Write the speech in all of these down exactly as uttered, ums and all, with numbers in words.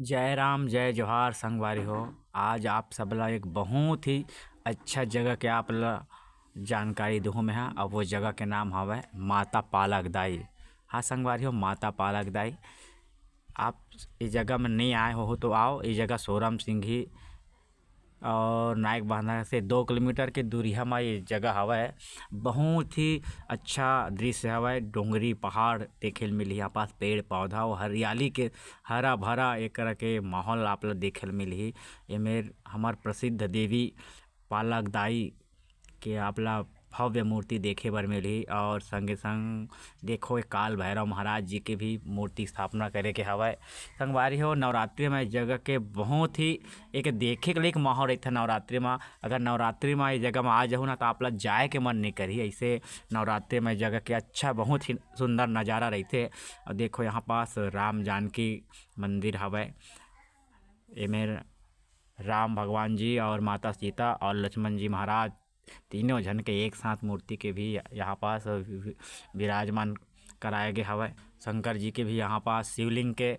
जय राम, जय जोहार संगवारी हो। आज आप सबला एक बहुत ही अच्छा जगह के आप ला जानकारी दूहूँ मैं हा। अब वो जगह के नाम हवय माता पालक दाई। हाँ संगवारी हो, माता पालक दाई। आप इस जगह में नहीं आए हो तो आओ। ये जगह सोरम सिंघी और नायक बांधा से दो किलोमीटर के दूरिहा म ये जगह हवय। बहुत ही अच्छा दृश्य हवय। डोंगरी पहाड़ देखे ल मिलही, यहाँ पास पेड़ पौधा और हरियाली के हरा भरा एक तरह के माहौल आप ला देखे ल मिलही। एमेर हमर प्रसिद्ध देवी पालक दाई के आप ला भव्य मूर्ति देखे बर मिलही और संगे संग देखो, एक काल भैरव महाराज जी के भी मूर्ति स्थापना करे के हवय। संगवारी हो, नवरात्रि में इस जगह के बहुत ही एक देखे के लायक माहौल रहिथे नवरात्रि में। अगर नवरात्रि में इस जगह में आ जाहू ना, तो आप ला जाए के मन नहीं करही। ऐसे नवरात्रि में जगह के अच्छा, बहुत ही सुंदर नज़ारा रहिथे। और देखो, यहाँ पास राम जानकी मंदिर हवय। एमेर राम भगवान जी और माता सीता और लक्ष्मण जी महाराज तीनों झन के एक साथ मूर्ति के भी यहाँ पास वि-, विराजमान कराए गे हवय। शंकर जी के भी यहाँ पास शिवलिंग के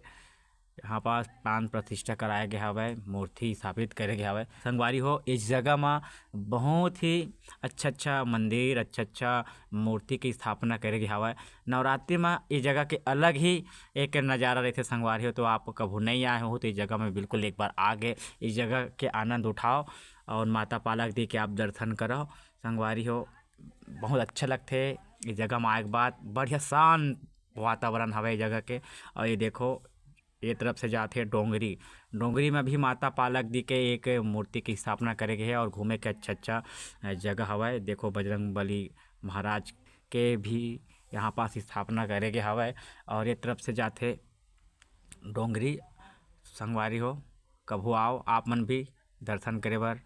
यहाँ पास प्राण प्रतिष्ठा कराए गे हवय, मूर्ति स्थापित करे गे हवय। संगवारी हो, इस जगह म बहुत ही अच्छा-अच्छा मंदिर, अच्छा-अच्छा मूर्ति के स्थापना करे गे हवय। नवरात्रि म ये जगह के अलग ही एक नज़ारा रहिथे संगवारी हो। तो आप कभू नहीं आए हो तो इस जगह में बिल्कुल एक बार आके इस जगह के आनंद उठाओ और माता पालक दी के आप दर्शन करो संगवारी हो। बहुत अच्छा लगथे इस जगह में आए के बाद। बढ़िया शांत वातावरण हवय ये जगह के। और ये देखो, ये तरफ से जाथे डोंगरी। डोंगरी में भी माता पालक दी के एक मूर्ति की स्थापना करे गए हे और घूमे के अच्छा अच्छा जगह हवय। देखो, बजरंग बली महाराज के भी यहाँ पास स्थापना करे गए हवय। और ये तरफ से जाथे डोंगरी। संगवारी हो, कभू आओ आप मन भी दर्शन करे बर।